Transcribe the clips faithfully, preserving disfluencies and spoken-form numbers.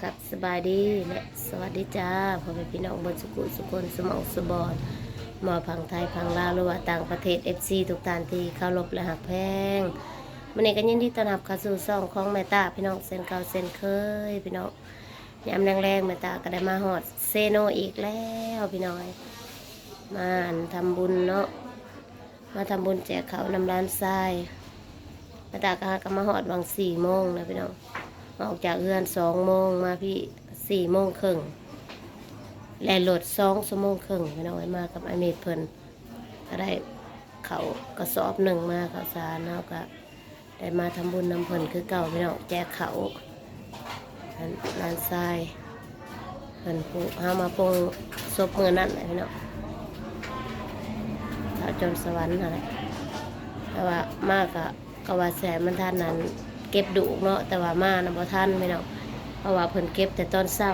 ครับ สบายดีและสวัสดีจ้า พ่อแม่พี่น้องเบิดสุขุสุคน สุหม่องสุบอน บ่ว่าฝั่งไทย ฝั่งลาว หรือว่าต่างประเทศ เอฟซี ทุกท่านที่เคารพและฮักแพง มื้อนี้ก็ยินดีต้อนรับเข้าสู่ช่องของแม่ตา พี่น้อง เช่นเก่าเช่นเคย พี่น้อง ยามแลงๆ แม่ตาก็ได้มาฮอดเซโนอีกแล้ว พี่น้อง มาอันทำบุญเนาะ มาทำบุญแจกข้าวนำหลานชาย แม่ตาก็หาก็มาฮอดหว่างสี่โมงนะพี่น้อง ออกจากเฮือนสองโมง มาพี้สี่โมงครึ่ง แล่นรถสองชั่วโมงครึ่ง พี่น้อง มากับอ้ายเมธเพิ่น ก็ได้ข้าวกระสอบหนึ่งมา ข้าวสารเฮาก็ได้มาทำบุญนำเพิ่นคือเก่า พี่น้อง แจกข้าว อันหลานชาย เพิ่นผู้เฮามาปลงศพมื้อนั้นแหละพี่น้อง ท้าวจรสวรรค์นั่นแหละ แต่ว่ามาก็ ก็ว่าแสบมันทันนั้นเก็บดูกเนาะ แต่ว่ามานะบ่ทันพี่น้อง เพราะว่าเพิ่นเก็บแต่ตอนเช้า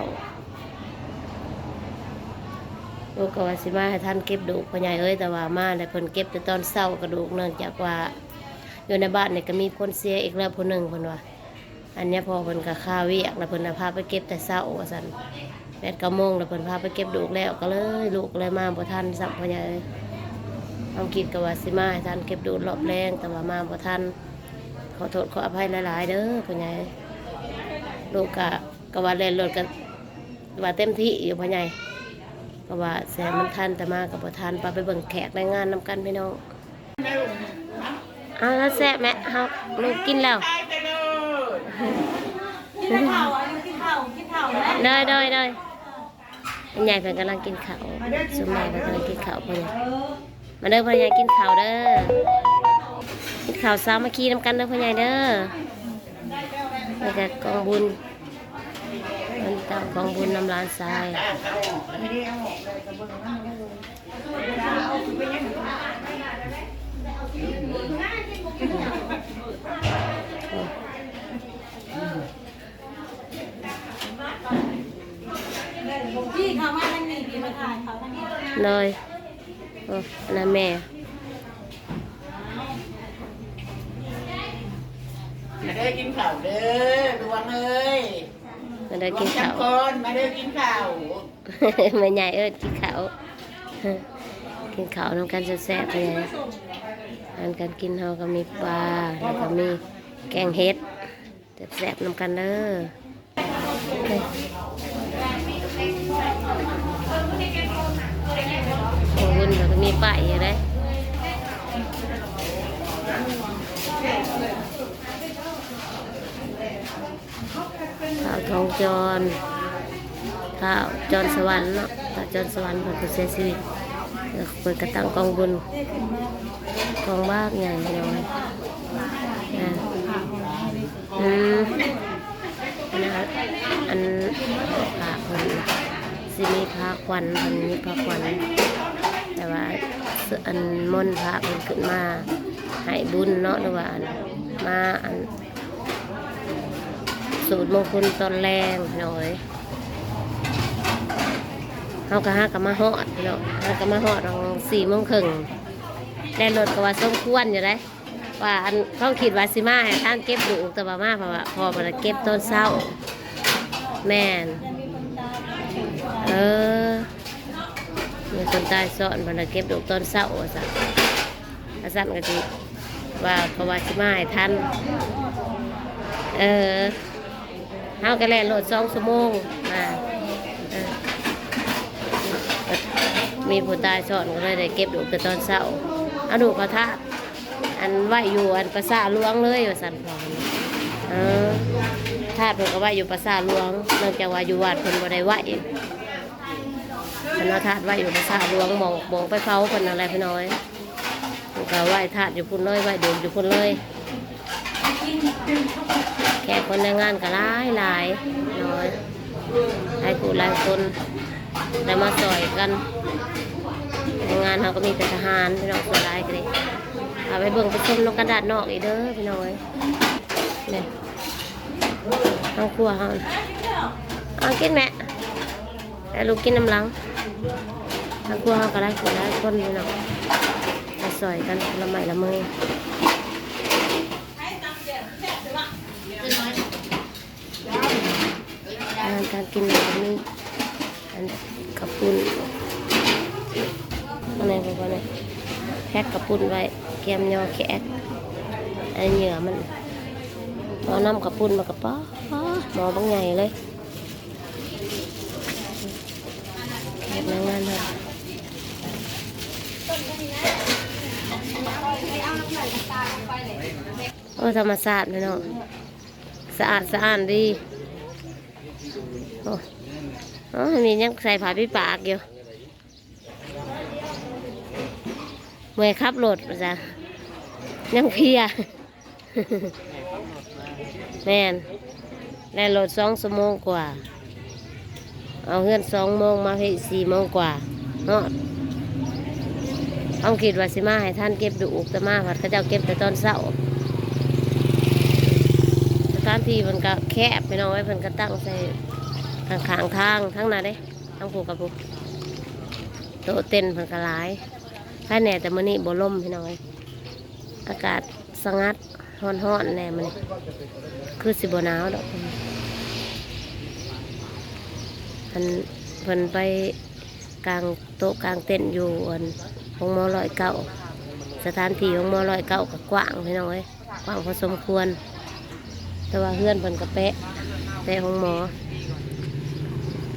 ลูกก็ว่าสิมาให้ทันเก็บดูก พ่อใหญ่เอ้ย แต่ว่ามาแล้วเพิ่นเก็บแต่ตอนเช้ากระดูก เนื่องจากว่าอยู่ในบ้านนี่ก็มีคนเสียอีกแล้วผู้หนึ่ง เพิ่นว่า อันเนี้ยพ่อเพิ่นก็คาเวียก แล้วเพิ่นน่ะพาไปเก็บแต่เช้าว่าซั่น แปดเก้าโมง แล้วเพิ่นพาไปเก็บดูกแล้ว ก็เลยลูกก็เลยมาบ่ทันซ้ำ พ่อใหญ่เอ้ย ความคิดก็ว่าสิมาให้ทันเก็บดูกรอบแลง แต่ว่ามาบ่ทัน ขอโทษขออภัยหลายๆ เด้อ พ่อใหญ่ ลูกก็ ก็ว่าแล่นรถก็ว่าเต็มที่อยู่ พ่อใหญ่ ก็ว่าแสบมันทัน แต่มาก็บ่ทัน ไป ไปเบิ่งแขกในงานนำกันพี่น้อง เอาแล้วแซ่บไหม เฮา ลูกกินแล้ว กินข้าวอ่ะ กินข้าว กินข้าวนะ โดย โดย โดย คุณยายเพิ่นกำลังกินข้าว ส่วนแม่เพิ่นกำลังกินข้าว พ่อใหญ่ มาเด้อ พ่อใหญ่ กินข้าวเด้อ กินข้าวสามัคคีนำกันเด้อ พ่อใหญ่เด้อ นี่ก็กองบุญ เพิ่นตั้งกองบุญนำหลานชาย พี่เขามาทางนี้ พี่มาถ่ายเขาทางนี้ เลย โอ้ อันนั้นแม่ มาเด้อกินข้าวเด้อ ดวงเอ้ย มาเด้อกินข้าว ดวงจักรกร มาเด้อกินข้าว แม่ใหญ่เอิ้นกินข้าว กินข้าวนำกันแซ่บๆ เลย อาหารการกินเฮาก็มีปลา แล้วก็มีแกงเห็ด แซ่บๆ นำกันเด้อ โอ้ บุญก็มีป้ายอยู่เด้ ท้าวทองจร ท้าวจรสวรรค์เนาะ ท้าวจรสวรรค์เพิ่นก็เสียชีวิต แล้วเพิ่นก็ตั้งกองบุญ กองบากใหญ่เลย อ่า อืม อันนั้น อันพระเพิ่นสิมีพระขวัญ เพิ่นมีพระขวัญ แต่ว่าอันมนต์พระเพิ่นขึ้นมาให้บุญเนาะ หรือว่าอันมาอันสูตรมงคลตอนแลงหน่อย เฮาก็หาก็มาฮอดเนาะ หาก็มาฮอดหว่างสี่โมงครึ่ง แล่นรถก็ว่าสมควรอยู่เด้ ว่าอันเขาคิดว่าสิมาให้ทางเก็บดูก แต่ว่ามาเพราะว่าพ่อเพิ่นเก็บตอนเช้า แม่น เออ มีคนตายซ้อนเพิ่นเก็บดูกตอนเช้าว่าซั่น ว่าซั่นก็สิว่าเขาว่าสิมาให้ทัน เออ เฮาก็แล่นรถสองชั่วโมง อ่า เออ มีผู้ตายซ้อนก็เลยได้เก็บดูกแต่ตอนเช้า เอาดูกเขาทาด อันไว้อยู่อันปราสาทหลวงเลยว่าซั่นพ่อ เออ ทาดเพิ่นก็ไว้อยู่ปราสาทหลวง เนื่องจากว่าอยู่วัดเพิ่นบ่ได้ไว้ เพิ่นเอาทาดไว้อยู่ปราสาทหลวง หม่อง หม่องไปเผาเพิ่นนั่นแหละพี่น้อย เพิ่นก็ไว้ทาดอยู่พุ้นเลย ไว้ดูกอยู่พุ้นเลย แขกคนในงานก็หลายหลายน้อย หลายผู้หลายคนได้มาซ่อยกัน ในงานเฮาก็มีแต่ทหารพี่น้อง ส่วนหลายก็ดี เอาไปเบิ่งไปชมนำกันด้านนอกอีกเด้อพี่น้องเอ้ย นี่ ห้องครัวเฮา เอากินแม่ ให้ลูกกินนำหลัง ห้องครัวเฮาก็หลายผู้หลายคนพี่น้อง มาซ่อยกันคนละไม้ละมือ หลาย อาหารการกินมื้อนี้ อันกะปุ้น อันไหนบอกว่าไง แพ็คกะปุ้นไว้ เกียมยอแขก อันเหยื่อมัน เอาน้ำกะปุ้นมากะป๋อ หม้อบักใหญ่เลย แขกในงานเฮา โอ้ ธรรมชาติเลยเนาะ สะอาดสะอ้านดี โอ้ โอ้ นี่ยังใส่ผ้าปิดปากอยู่ เมื่อยขับรถว่าซะ ยังเพลีย แม่น แล่นรถสองชั่วโมงกว่า เอาเฮือนสองโมง มาพี้สี่โมงกว่าเนาะ เอาคิดว่าสิมาให้ทันเก็บดูก แต่มาพัดเขาเจ้าเก็บแต่ตอนเช้า สถานที่มันก็แคบ พี่น้องเอ้ย เพิ่นก็ตั้งใส่ข้างๆทาง ทั้งนั้นเด้ ทั้งผู้กับผู้ โต๊ะเต็นท์เพิ่นก็หลาย ภายในแต่มื้อนี้บ่ลม พี่น้องเอ้ย อากาศสงัด ฮ้อนๆแน่มื้อนี้ คือสิบ่หนาวดอก อันเพิ่นไปกางโต๊ะกางเต็นท์อยู่อันโฮงหมอร้อยเก้า สถานที่โฮงหมอร้อยเก้าก็กว้าง พี่น้องเอ้ย กว้างพอสมควร แต่ว่าเฮือนเพิ่นก็แปะ แปะโฮงหมอ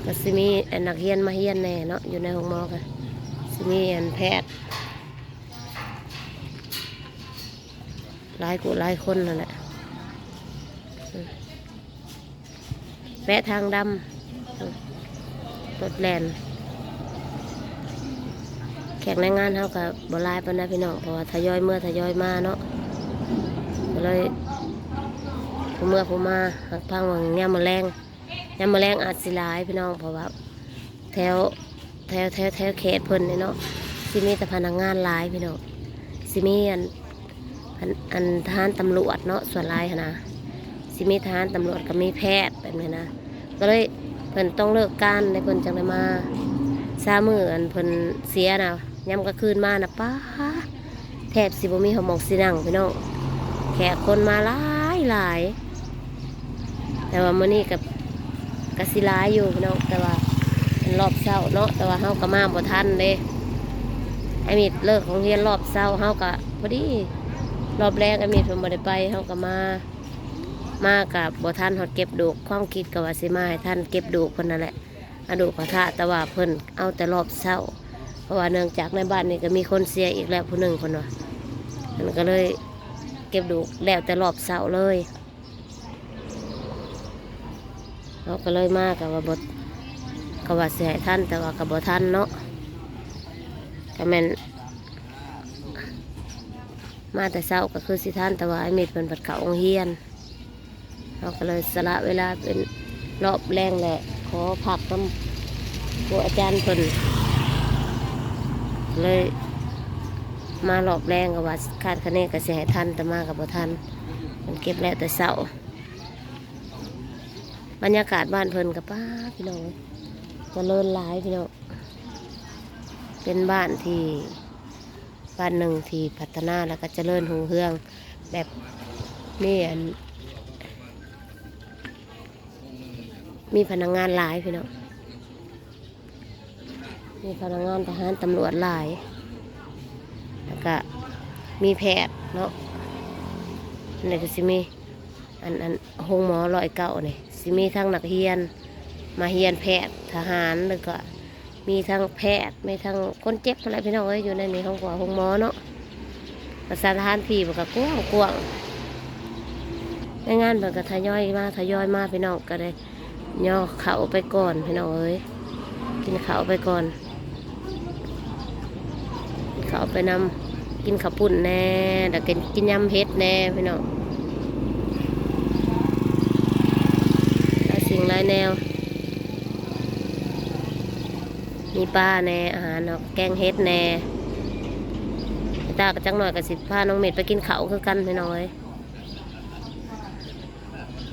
ก็สิมีอันนักเรียนมาเรียนแน่เนาะ อยู่ในโฮงหมอก็สิมีอันแพทย์ หลายผู้หลายคนนั่นแหละ อืม แปะทางดำ อืม รถแล่น แขกในงานเฮาก็บ่หลายปานใดพี่น้อง เพราะว่าทยอยเมือทยอยมาเนาะ ก็เลยผู้เมือผู้มา หากพังว่ายามมื้อแลง ยามมื้อแลงอาจสิหลายพี่น้อง เพราะว่าแถว แถว แถว แถวเขตเพิ่นนี่เนาะ สิมีแต่พนักงานหลายพี่น้อง สิมีอัน อัน อันทหารตำรวจเนาะ ส่วนหลายหั้นนะ สิมีทหารตำรวจก็มีแพทย์แบบนี้นะ ก็เลยเพิ่นต้องเลิกการเลย เพิ่นจั่งได้มา ซามื้ออันเพิ่นเสียนะ ยามกลางคืนมานะ ป๊าด แทบสิบ่มีหม่องสินั่งพี่น้อง แขกคนมาหลายหลาย แต่ว่ามื้อนี้ก็ ก็สิหลายอยู่พี่น้อง แต่ว่ามันรอบเช้าเนาะ แต่ว่าเฮาก็มาบ่ทันเด้ ไอ้มิดเลิกโรงเรียนรอบเช้า เฮาก็พอดี รอบแลงไอ้มิดเพิ่นบ่ได้ไป เฮาก็มา มาก็บ่ทันฮอดเก็บดูก ความคิดก็ว่าสิมาให้ทันเก็บดูกเพิ่นนั่นแหละ เอาดูกเขาท่า แต่ว่าเพิ่นเอาแต่รอบเช้า เพราะว่าเนื่องจากในบ้านนี่ก็มีคนเสียอีกแล้วผู้หนึ่ง เพิ่นว่า เพิ่นก็เลยเก็บดูกแล้วแต่รอบเช้าเลย เฮาก็เลยมาก็ว่าบ่ ก็ว่าสิให้ทัน แต่ว่าก็บ่ทันเนาะ ก็แม่น มาแต่เช้าก็คือสิทัน แต่ว่าไอ้มิดเพิ่นผัดเข้าโรงเรียน เฮาก็เลยสละเวลาเป็นรอบแลงแหละ ขอพักนำครูอาจารย์เพิ่น เลยมารอบแลงก็ว่าคาดคะเนก็สิให้ทัน แต่มาก็บ่ทัน เพิ่นเก็บแล้วแต่เช้า บรรยากาศบ้านเพิ่นก็ป๊าดพี่น้อง เจริญหลายพี่น้อง เป็นบ้านที่ บ้านหนึ่งที่พัฒนาแล้วก็เจริญรุ่งเรือง แบบมีอัน มีพนักงานหลายพี่น้อง มีพนักงานทหารตำรวจหลาย แล้วก็มีแพทย์เนาะ อันนี้ก็สิมี อัน อันโฮงหมอร้อยเก้านี่ สิมีทั้งนักเรียน มาเรียนแพทย์ทหาร แล้วก็มีทั้งแพทย์ มีทั้งคนเจ็บอะไรพี่น้องเอ้ย อยู่ในนี้ห้องกว่าโฮงหมอเนาะ ประสาทานที่มันก็กว้างกว้าง ในงานมันก็ทยอยมา ทยอยมาพี่น้อง ก็ได้ย่อเข้าไปก่อนพี่น้องเอ้ย กินข้าวไปก่อน กินข้าวไปนำ กินข้าวปุ้นแน่ แล้วกิน กินยำเห็ดแน่พี่น้อง หลายสิ่งหลายแนว มีปลาแน่ อาหารเนาะ แกงเห็ดแน่ ตาก็จักหน่อยก็สิพาน้องเม็ดไปกินข้าวคือกันพี่น้องเอ้ย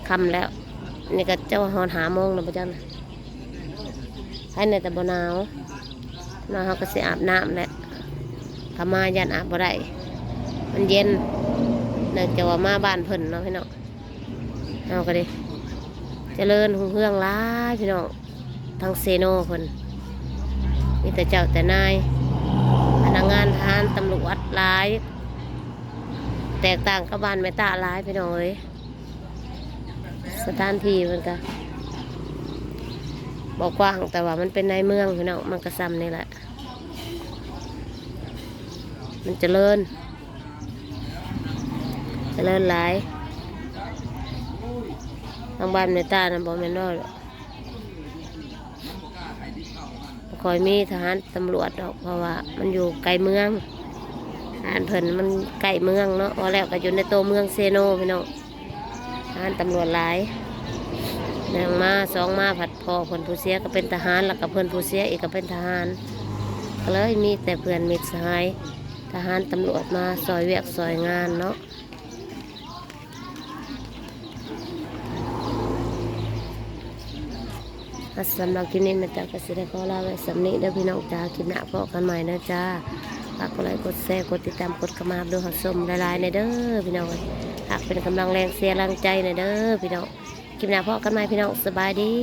ค่ำแล้ว นี่ก็เจ้าฮอดห้าโมงแล้วบ่จักนะ ภายในแต่บ่หนาว หนาวเฮาก็สิอาบน้ำแหละ ถ้ามาย่านอาบบ่ได้ มันเย็น เนื่องจากว่ามาบ้านเพิ่นเนาะพี่น้อง เฮาก็ดี เจริญรุ่งเรืองหลายพี่น้อง ทางเซโนเพิ่น มีแต่เจ้าแต่นาย พนักงานทหารตำรวจหลาย แตกต่างกับบ้านแม่ตาหลายพี่น้องเอ้ย สถานที่มันก็บ่กว้าง แต่ว่ามันเป็นในเมืองพี่น้อง มันก็ส่ำนี่แหละ มันเจริญ เจริญหลาย ทางบ้านแม่ตานะบ่แม่นน้อยหรอก บ่ค่อยมีทหารตำรวจดอก เพราะว่ามันอยู่ไกลเมือง ทหารเพิ่นมันไกลเมืองเนาะ ว่าแล้วก็อยู่ในตัวเมืองเซโนพี่น้อง ทหารตำรวจหลาย หนึ่งมา สองมา ผัดพ่อเพิ่นผู้เสียก็เป็นทหาร แล้วก็เพิ่นผู้เสียอีกก็เป็นทหาร ก็เลยมีแต่เพื่อนมิตรสหาย ทหารตำรวจมาซอยเวียกซอยงานเนาะ อ่ะ สำหรับคลิปนี้แม่ตาก็สิได้ขอลาไว้ส่ำนี้เด้อพี่น้องจ้า คลิปหน้าพบกันใหม่นะจ้า ฝากกดไลค์กดแชร์กดติดตามกดกระมากด้วย หักส้มหลายๆในเด้อพี่น้อง ฝากเป็นกำลังแรงเชียร์แรงใจในเด้อพี่น้อง คลิปหน้าพบกันใหม่พี่น้อง สบายดี